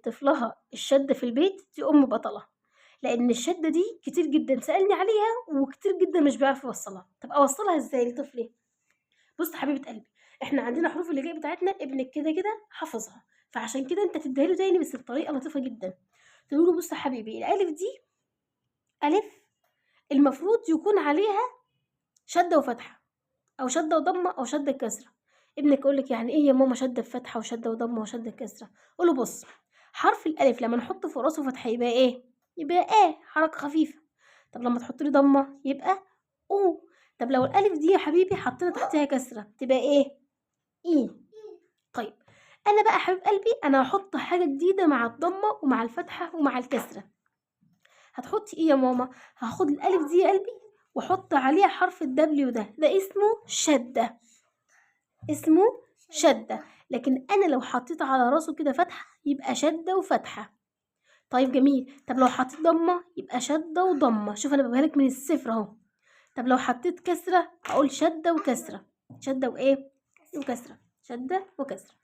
طفلها الشدة في البيت دي أم بطلة، لأن الشدة دي كتير جدا سألني عليها وكتير جدا مش بيعرف يوصلها. طب أوصلها إزاي لطفلي؟ بص حبيبة قلبي، إحنا عندنا حروف الهجاء بتاعتنا ابنك كده كده حافظها، فعشان كده أنت تديها له تاني بس بطريقة لطيفة جدا. تقول له بص يا حبيبي، الألف دي ألف المفروض يكون عليها شدة وفتحة، أو شدة وضمة، أو شدة كسرة. ابنك يقول لك يعني إيه يا ماما شدة بفتحة وشدة وضمة وشدة كسرة؟ قول له بص، حرف الألف لما نحط فوق راسه فتحة يبقى إيه؟ يبقى آ، حركة خفيفة. طب لما تحط له ضمة يبقى أو. طب لو الألف دي يا حبيبي حطينا تحتها كسرة تبقى إيه؟ إي. طيب أنا بقى حبيب قلبي أنا هحط حاجة جديدة مع الضمة ومع الفتحة ومع الكسرة. هتحطي إيه يا ماما؟ هاخد الألف دي يا قلبي وأحط عليها حرف ال W ده، ده اسمه شدة، اسمه شدة. لكن أنا لو حطيت على راسه كده فتحة يبقى شدة وفتحة. طيب جميل. طب لو حطيت ضمة يبقى شدة وضمة. شوف أنا بجيبها لك من الصفر أهو. طب لو حطيت كسرة هقول شدة وكسرة، شدة وإيه؟ وكسرة، شدة وكسرة.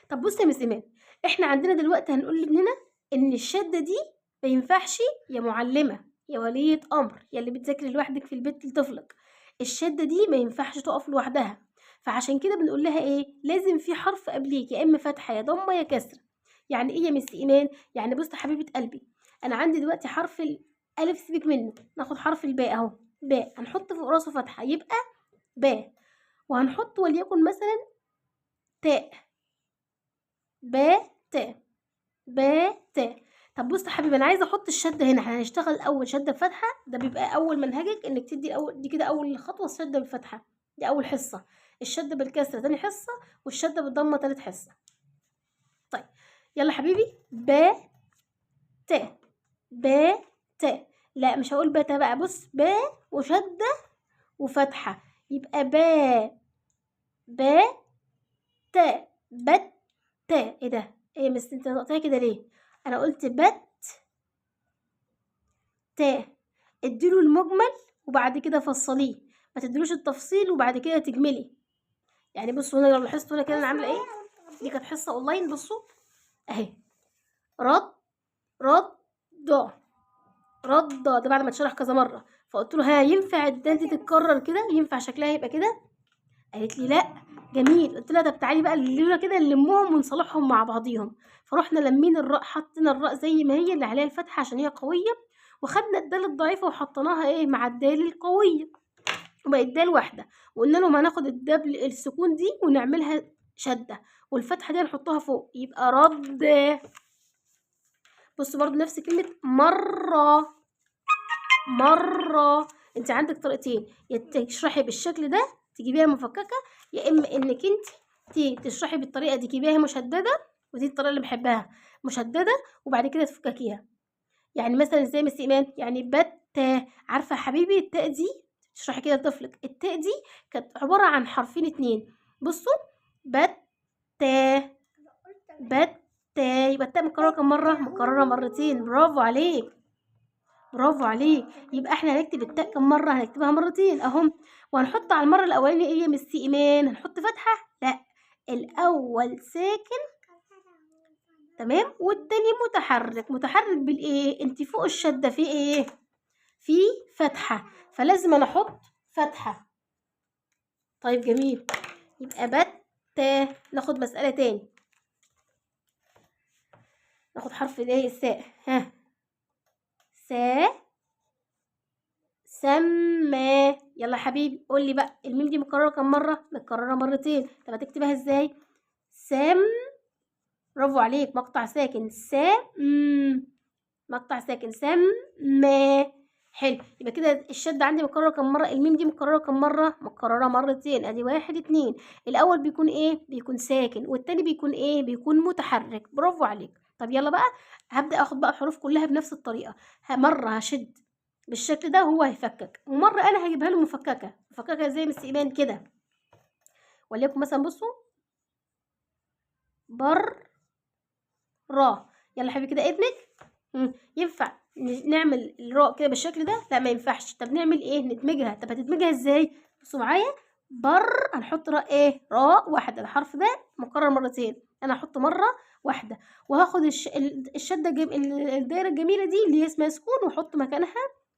طب بص يا مس إيمان، إحنا عندنا دلوقتي هنقول لابننا إن الشدة دي ما ينفعش يا معلمة يا ولية أمر يا اللي بتذاكري لوحدك في البيت لطفلك، الشدة دي ما ينفعش تقف لوحدها. فعشان كده بنقول لها إيه؟ لازم في حرف قبليك، يا إما فتحة يا ضمة يا كسرة. يعني إيه يا مس إيمان؟ يعني بص يا حبيبة قلبي، أنا عندي دلوقتي حرف الألف سيبك منه، ناخد حرف الباء أهو، باء، هنحط فوق راسه فتحة يبقى باء، وهنحط وليكن مثلا تاء، باء تاء، باء تاء. طب بص يا حبيبي، انا عايزه احط الشدة هنا. احنا هنشتغل اول شده بفتحه، ده بيبقى اول منهجك انك تدي الاول، دي كده اول خطوة الشدة بالفتحة، دي اول حصة، الشدة بالكسرة تاني حصة، والشدة بالضمه تالت حصة. طيب يلا حبيبي، باء تاء، باء تاء. لا مش هقول باء تاء بقى، بص باء وشده وفتحه يبقى باء باء تاء، بت تاء. ايه ده؟ ايه بس انت نطقتها كده ليه؟ انا قلت بت تاء. اديله المجمل وبعد كده فصليه، ما تديلوش التفصيل وبعد كده تجملي. يعني بصوا هنا لو لاحظتوا هنا كده انا عامله ايه، دي كانت حصة اونلاين، بصوا اهي، رد رد رد، ده بعد ما اتشرح كذا مرة. فقلت له ها ينفع الدال دي تتكرر كده؟ ينفع شكلها يبقى كده؟ قالت لي لا. جميل. قلت لها طب تعالي بقى الليلة كده نلمهم ونصلحهم مع بعضيهم. فروحنا لمين الراء، حطينا الراء زي ما هي اللي عليها الفتحة عشان هي قوية، وخدنا الدال الضعيفة وحطيناها ايه مع الدال القوية، وبقت دال واحدة. وقلنا لهم هناخد الدبل السكون دي ونعملها شده، والفتحة دي نحطها فوق يبقى رد. بصوا برضو نفس كلمة مرة، مرة. انت عندك طريقتين، يا تشرحي بالشكل ده تجيبيها مفككة، يا اما انك انت تشرحي بالطريقة دي تجيبيها مشددة، ودي الطريقة اللي بحبها، مشددة وبعد كده تفككيها. يعني مثلا زي مس ايمان، يعني بت، عارفه يا حبيبي التاء دي تشرحي كده لطفلك، التاء دي كانت عبارة عن حرفين اتنين. بصوا بت بت، يبقى التاء مكررة كم مرة؟ مكررة مرتين. برافو عليك، برافو عليك. يبقى احنا هنكتب التاء كم مرة؟ هنكتبها مرتين اهم. وهنحط على المرة الاولانية ايه يا مس ايمان؟ هنحط فتحه؟ لا، الاول ساكن تمام، والتاني متحرك. متحرك بالايه؟ انت فوق الشدة في ايه؟ في فتحه، فلازم انا احط فتحه. طيب جميل، يبقى بت. ناخد مسالة تاني، ناخد حرف الايه؟ الساء. ها، سا سما. يلا حبيبي قول لي بقى الميم دي مكررة كم مرة؟ مكررة مرتين. طب هتكتبها ازاي؟ سم، برافو عليك، مقطع ساكن، سم، مقطع ساكن، سم ما. حلو، يبقى كده الشدة عندي مكررة كم مرة؟ الميم دي مكررة كم مرة؟ مكررة مرتين. ادي واحد اتنين. الاول بيكون ايه؟ بيكون ساكن، والتاني بيكون ايه؟ بيكون متحرك. برافو عليك. طب يلا بقى هبدأ اخد بقى الحروف كلها بنفس الطريقة. مرة هشد بالشكل ده وهو هيفكك، ومرة انا هجيبها له مفككة، مفككة زي مس ايمان كده. وليكن مثلا بصوا بر را. يلا حبيبي كده ابنك، ينفع نعمل الراء كده بالشكل ده؟ لا ما ينفعش. طب نعمل ايه؟ ندمجها. طب هتدمجها ازاي؟ بصوا معايا، بر، هنحط راء ايه؟ راء واحدة، الحرف ده مكرر مرتين، انا هحط مرة واحدة، وهاخد الشدة الدايرة الجميلة دي اللي هي اسمها سكون، واحط مكانها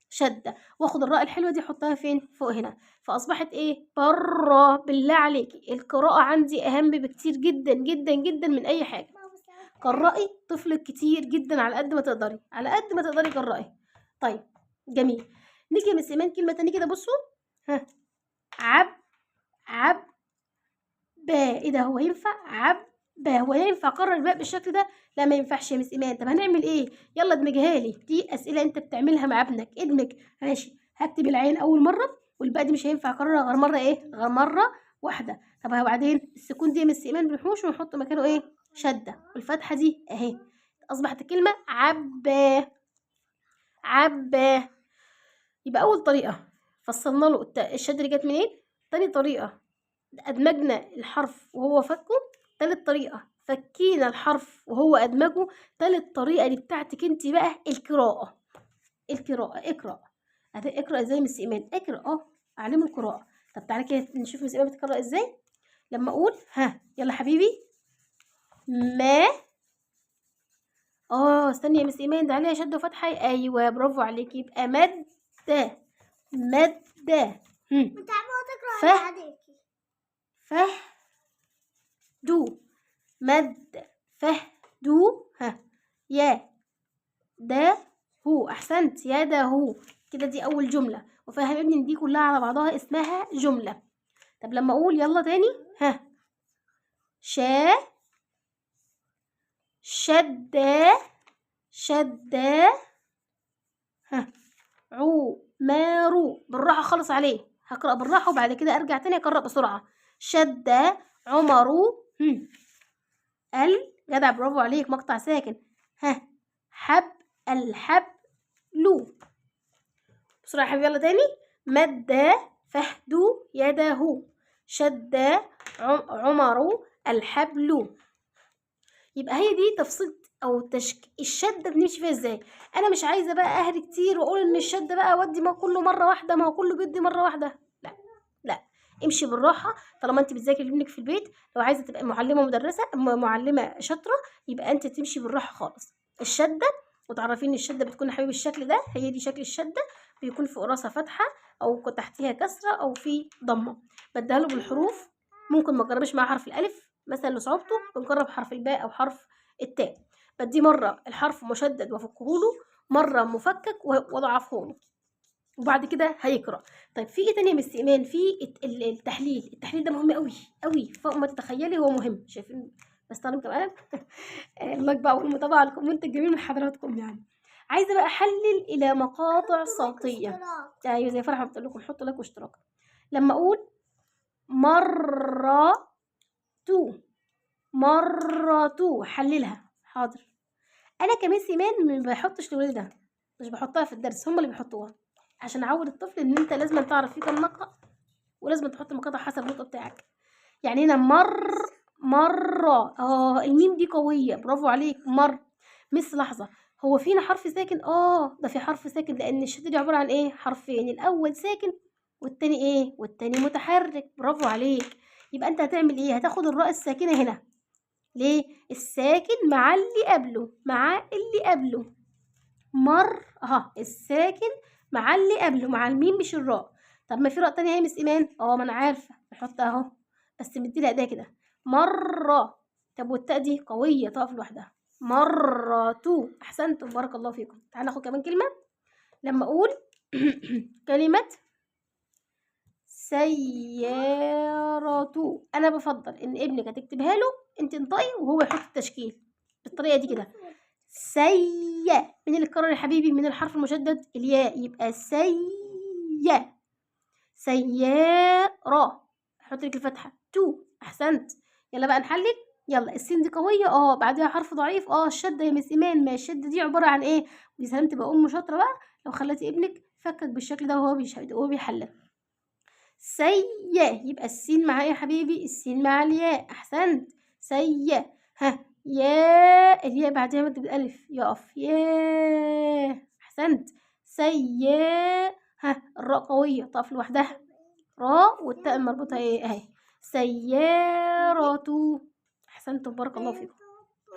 شده، واخد الراء الحلوة دي احطها فين؟ فوق هنا. فاصبحت ايه؟ بره. بالله عليكي القراءة عندي اهم بكتير جدا جدا جدا من اي حاجة. قرأي طفلك كتير جدا على قد ما تقدري، على قد ما تقدري قرأي. طيب جميل. نيجي يا مس ايمان كلمة تانية كده، بصوا ها، عب عب با. ايه ده؟ هو ينفع عب با؟ هو ينفع اقرر الباء بالشكل ده؟ لا ما ينفعش يا مس ايمان. طب هنعمل ايه؟ يلا ادمجها لي. دي اسئلة انت بتعملها مع ابنك، ادمج. ماشي، هكتب العين اول مرة، والباء دي مش هينفع اقررها غير مرة ايه؟ غير مرة واحدة. طب وبعدين السكون دي يا مس ايمان بنحوش ونحط مكانه ايه؟ شده، والفتحة دي اهي. اصبحت الكلمة عبا عبا. يبقى اول طريقه فصلنا له الشدة اللي جت منين. تاني طريقه ادمجنا الحرف وهو فكه. تالت طريقه فكينا الحرف وهو ادمجه. تالت طريقه دي بتاعتك انت بقى، القراءة. القراءة، اقرا. اقرا ازاي يا مس ايمان؟ اقرا، اعلمه القراءة. طب تعالى كده نشوف مس ايمان بتقرا ازاي. لما اقول ها يلا حبيبي، ما استني يا مس ايمان، ده عليها شد وفتحه. ايوه برافو عليكي، يبقى مد مد. انت عماله تقرا عليكي. ف دو مد ف دو ها يا ده هو. احسنت، يا ده هو. كده دي اول جملة، وفاهم ابني ان دي كلها على بعضها اسمها جملة. طب لما اقول يلا تاني ها، شا شدة شدة ها عمارو. بالراحة خالص عليه، هقرأ بالراحة وبعد كده أرجع تاني أقرأ بسرعة. شدة عمرو ال جدع، برافو عليك، مقطع ساكن. ها حب الحب لو. بسرعة يا حبيبي يلا تاني. مد فهد يده شد عمر الحبل. يبقى هي دي تفصيل او الشدة بنمشي فيها ازاي. انا مش عايزه بقى اهري كتير واقول ان الشدة بقى اودي ما كله مرة واحدة، ما هو كله بيدي مرة واحدة. لا لا، امشي بالراحة. طالما انت بتذاكري لابنك في البيت، لو عايزه تبقى معلمه مدرسه، معلمه شاطرة، يبقى انت تمشي بالراحة خالص. الشدة، وتعرفين ان الشدة بتكون يا حبيبي بالشكل ده، هي دي شكل الشدة، بيكون فوق راسها فتحه او تحتيها كسره او في ضمه. بديها له بالحروف، ممكن ما تجربش معاه حرف الالف مثلا لصعوبته، بنجرب حرف الباء او حرف التاء. بدي مرة الحرف مشدد وافكه له، مرة مفكك واضعفه له، وبعد كده هيقرا. طيب في ايه تاني يا مس ايمان؟ في التحليل. التحليل ده مهم قوي قوي فوق ما تتخيلي، هو مهم. شايفين بستخدم كمان ال like بقى والمتابعة على ال comment الجميل من حضراتكم. يعني عايزه بقى احلل الى مقاطع صوتية. ايوه زي فرحه بتقول لكم حطوا like واشتراك. لما اقول مرة تو مرة تو، حللها. حاضر. انا كمس ايمان ما بحطش لولادي ده، مش بحطها في الدرس، هم اللي بيحطوها عشان اعود الطفل ان انت لازم تعرف فيه كام نقطة، ولازم تحط مقاطع حسب النطق بتاعك. يعني هنا مر مرة، الميم دي قوية، برافو عليك، مر. مس لحظة، هو فينا حرف ساكن؟ ده في حرف ساكن، لان الشدة دي عبارة عن ايه؟ حرفين، الاول ساكن والتاني ايه؟ والتاني متحرك. برافو عليك. يبقى انت هتعمل ايه؟ هتاخد الراء الساكنة هنا. ليه؟ الساكن مع اللي قبله، مع اللي قبله. مر، الساكن مع اللي قبله، مع الميم مش الراء. طب ما في راء تانية اهي يا مس ايمان. ما انا عارفة، نحطها اهو، بس مديلها ايديها كده. مرة. طب والتاء دي قوية، تقف لوحدها. مرة تو. احسنتم، بارك الله فيكم. تعالى ناخد كمان كلمة. لما اقول كلمة سيارة، انا بفضل ان ابنك هتكتبها له انت انطقي وهو يحط التشكيل بالطريقة دي كده. سي، من اللي اتكرر يا حبيبي؟ من الحرف المشدد الياء، يبقى سي سيارة. حط لك الفتحة تو. احسنت. يلا بقى نحلل. يلا السين دي قوية، بعدها حرف ضعيف، الشدة يا مس ايمان. ما الشدة دي عبارة عن ايه؟ ويا سلام تبقى ام شاطرة بقى لو خلتي ابنك فكك بالشكل ده وهو بيحلل. سي، يبقى السين مع ايه يا حبيبي؟ السين مع الياء. احسنت. سي، ها يا، الياء بعدها مد بالالف، يقف يا. احسنت. سي، ها الراء قوية، تقف لوحدها، راء والتاء المربوطة ايه اهي، سيارة. احسنتم بارك الله فيكم.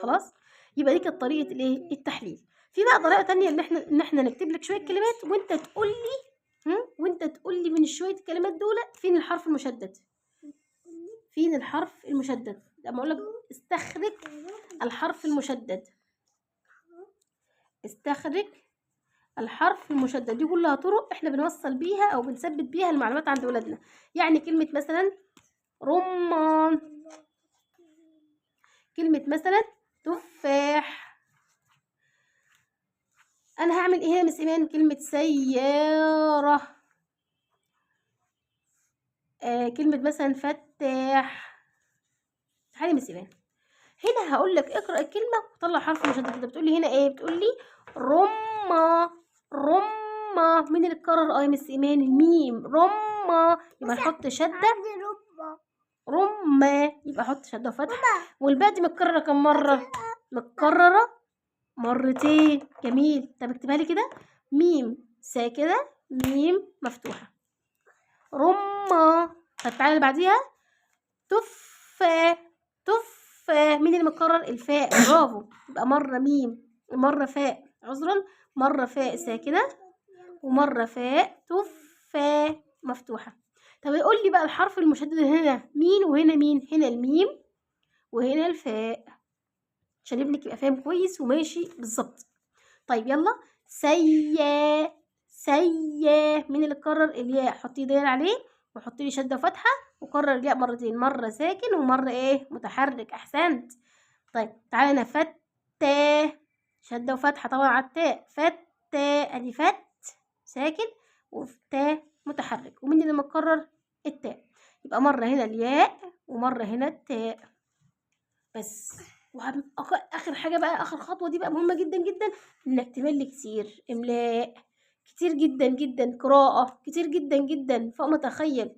خلاص، يبقى دي كانت طريقه الايه؟ التحليل. في بقى طريقه تانية ان احنا نكتب لك شوية كلمات وانت تقول لي، وانت تقول لي من شوية الكلمات دول فين الحرف المشدد، فين الحرف المشدد. لما اقول لك استخرج الحرف المشدد، استخرج الحرف المشدد، دي كلها طرق احنا بنوصل بيها او بنثبت بيها المعلومات عند ولادنا. يعني كلمة مثلا رمان، كلمة مثلا تفاح، انا هعمل ايه يا مس ايمان؟ كلمة سيارة، كلمة مثلا فتاح. تعالي يا مس ايمان، هنا هقول لك اقرأ الكلمة وطلع حرف مشدد. انت بتقولي هنا ايه؟ بتقولي رمة، رمة. مين اللي اتكرر؟ يا مس ايمان الميم، رمة، يبقى نحط شدة، رمة، يبقى احط شدة وفتحة. والباء دي متكررة كم مرة؟ متكررة مرتين. جميل. طب اكتبها لي كده، ميم ساكنة ميم مفتوحة، رمة. طب تعالى اللي بعديها، تفا، تفا. مين اللي متكرر؟ الفاء، برافو. يبقى مرة ميم مرة فاء، عذرا، مرة فاء ساكنة ومرة فاء، تفا مفتوحة. طب يقول لي بقى الحرف المشدد هنا مين وهنا مين؟ هنا الميم وهنا الفاء، عشان ابنك يبقى فاهم كويس وماشي بالظبط. طيب يلا، سيا، سيا. مين اللي اتكرر؟ الياء، حطي داير عليه وحطي لي شده وفتحه وكرر الياء مرتين، مرة ساكن ومرة ايه؟ متحرك. احسنت. طيب تعالى هنا، فتا، شده وفتحه طبعا على التاء، فتا، ادي فت ساكن وفتا متحرك، ومين اللي متكرر؟ التاء. يبقى مرة هنا الياء ومرة هنا التاء بس. اخر حاجة بقى، اخر خطوة دي بقى مهمة جدا جدا، انك تملي كتير، املاء كتير جدا جدا، قراءة كتير جدا جدا فوق ما تخيل.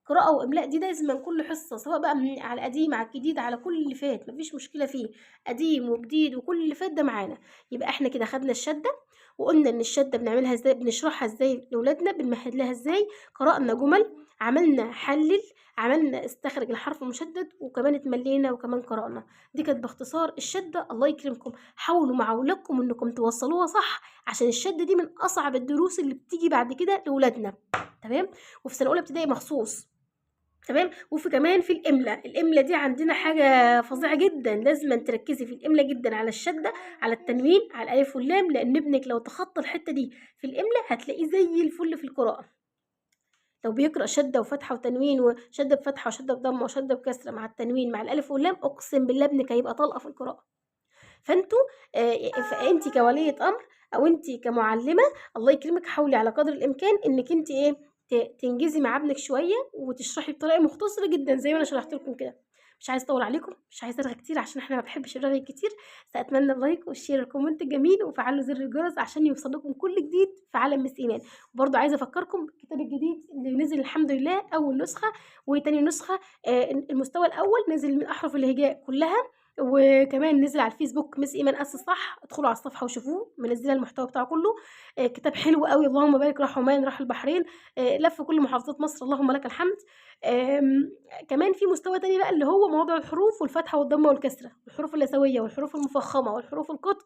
قراءة واملاء دي لازم كل حصة، سواء بقى من على القديم على الجديد على كل اللي فات، مفيش مشكلة فيه، قديم وجديد وكل اللي فات ده معانا. يبقى احنا كده خدنا الشدة، وقلنا ان الشدة بنعملها ازاي، بنشرحها ازاي لاولادنا، بنمهد لها ازاي، قرانا جمل، عملنا حلل، عملنا استخرج الحرف المشدد، وكمان اتملينا وكمان قرانا. دي كانت باختصار الشدة. الله يكرمكم، حاولوا مع اولادكم انكم توصلوها صح، عشان الشدة دي من اصعب الدروس اللي بتيجي بعد كده لاولادنا، تمام؟ وفي سنة اولى ابتدائي مخصوص، تمام؟ وفي كمان في الاملاء، الاملاء دي عندنا حاجة فظيعة جدا، لازم تركزي في الاملاء جدا، على الشدة، على التنوين، على الالف واللام، لان ابنك لو تخطى الحتة دي في الاملاء هتلاقيه زي الفل في القراءة. لو بيقرأ شدة وفتحة وتنوين، وشدة بفتحة وشدة بضمة وشدة بكسرة مع التنوين مع الألف واللام، أقسم بالله ابنك هيبقى طلقة في القراءة. فانتوا فانت كولية أمر أو انت كمعلمة، الله يكرمك، حاولي على قدر الإمكان إنك انت إيه تنجزي مع ابنك شوية وتشرحي بطريقة مختصرة جدا زي ما أنا شرحت لكم كده. مش عايزه اطول عليكم، مش عايزه ارغي كتير عشان احنا ما بحبش الرغي كتير. ساتمنى ال like وال share وال comment الجميل، وفعلوا زر الجرس عشان يوصل لكم كل جديد في عالم مس ايمان. وبرده عايزه افكركم بالكتاب الجديد اللي نزل الحمد لله، اول نسخه وتاني نسخه. المستوى الاول نزل من احرف الهجاء كلها، وكمان نزل على الفيسبوك مس ايمان اسس صح، ادخلوا على الصفحة وشوفوه، منزله المحتوى بتاعه كله. كتاب حلو قوي، اللهم بارك. راح عمان، راح البحرين، لف كل محافظات مصر، اللهم لك الحمد. كمان في مستوى تاني بقى اللي هو مواضع الحروف والفتحة والضمه والكسرة، والحروف اللثويه والحروف المفخمه والحروف القطع،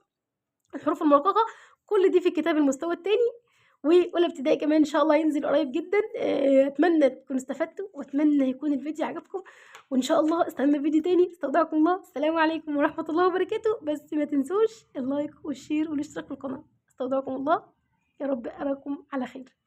الحروف المرققه، كل دي في كتاب المستوى التاني. واولى ابتدائي كمان ان شاء الله ينزل قريب جدا. اتمنى تكونوا استفدتوا، واتمنى يكون الفيديو عجبكم، وان شاء الله استنى فيديو تاني. استودعكم الله، السلام عليكم ورحمة الله وبركاته. بس ما تنسوش ال like وال share والاشتراك في القناة. استودعكم الله، يا رب اراكم على خير.